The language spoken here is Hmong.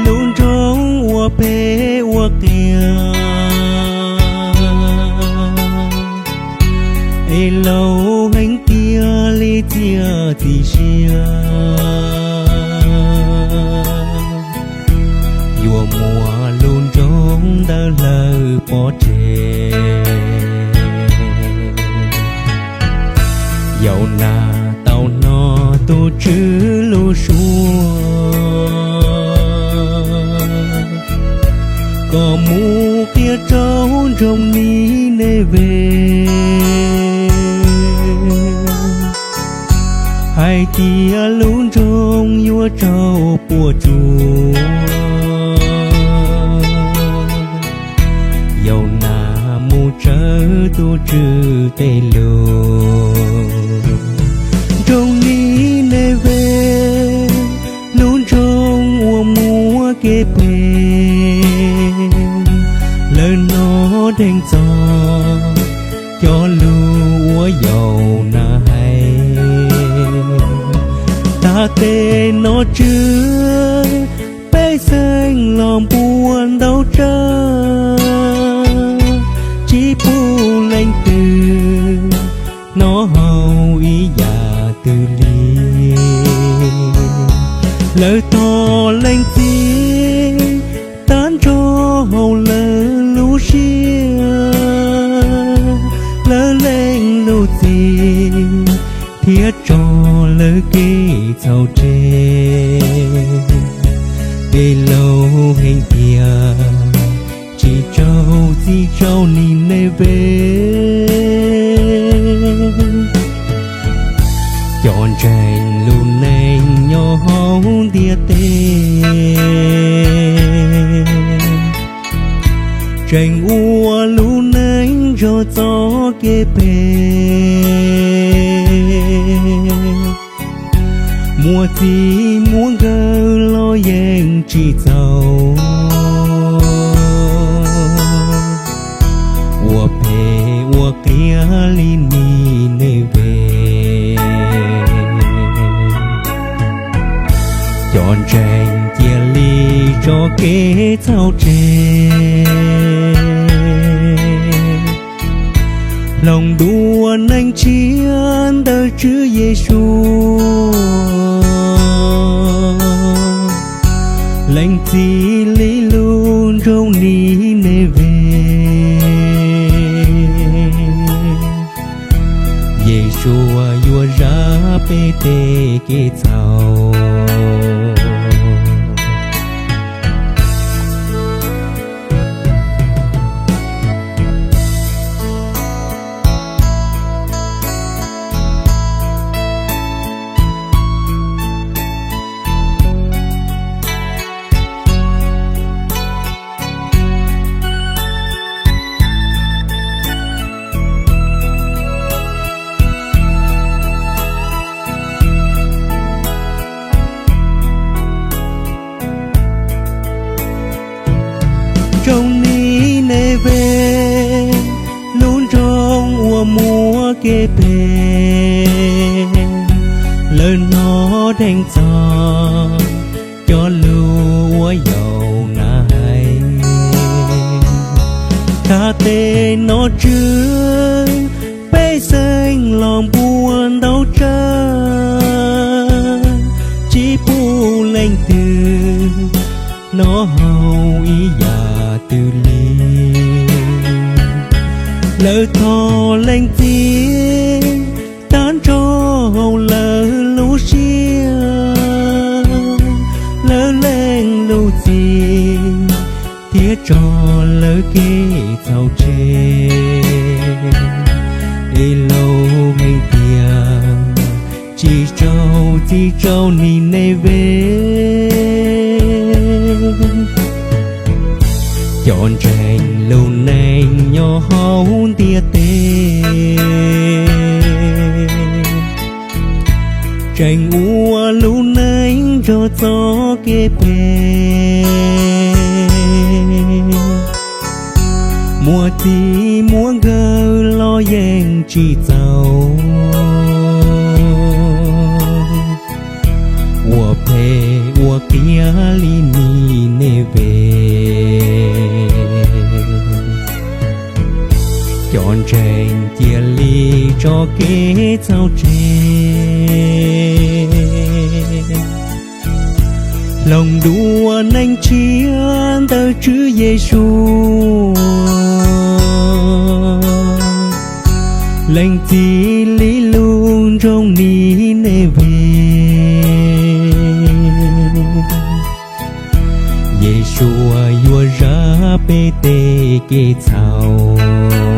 Lub nroog uas phem uas qias, es laus heev tiag li txiaj txim siab. Yuav muab lub nroog ntawd hlawv pov tseg. Yaunas tau hnov tus Tswv lus suab kom mus qhia rau nroog Nineves hais tias lub nroog yuav raug puas tsuaj. Yaunas mus tsawv tus Tswv tej lus. Nroog Nineves, lub nroog uas muaj kev phem, lawv hnov dheev txog cov lus uas Yaunas hais. Tav tes no Tswv, pej xeem los npuab ntau tsawg, tsis pub leej twg hnov hauv ib yam twg li. Lawv thov leej txiv tag nrho hauv lawv lub siab, lawv lees lub txim thiab tso lawv kev txhaum tseg. Peb laus heev tiag, tsis txaus txim rau Nineves, cov ntseeg lub neej nyob hauv ntiaj teb. Tseem ua lub neej nrog txoj kev phem, muab txij muab nkawm los yeej tsis txaus, ua phem ua qias li Nineves. Cov ntseeg cia li tso kev txhaum tseg, hloov dua neej tshiab ntawm Tswv Yexus. Lees txim li lub nroog Nineves, Yexus yuav zam peb tej kev txhaum. Nroog Nineves, lub nroog uas muaj kev phem, lawv hnov dheev txog cov lus uas Yaunas hais. Tav tes no Tswv, pej xeem los npuab ntau tsawg, tsis pub leej twg hnov hauv ib yam twg li. Lawv thov lees txim tag nrho hauv lawv lub siab, lawv lees lub txim thiab tso lawv kev txhaum tseg. Es laus heev tiag, tsis txaus txim rau Nineves, cov ntseeg lub neej nyob hauv ntiaj teb. Tseem ua lub neej nrog txoj kev phem, muab txij muab nkawm los yeej tsis txaus, ua phem ua qias li Nineves. tso kev txhaum tseg. Hloov dua neej tshiab ntawm Tswv Yexus, lees txim li lub nroog Nineves. Yexus yuav zam peb tej kev txhaum.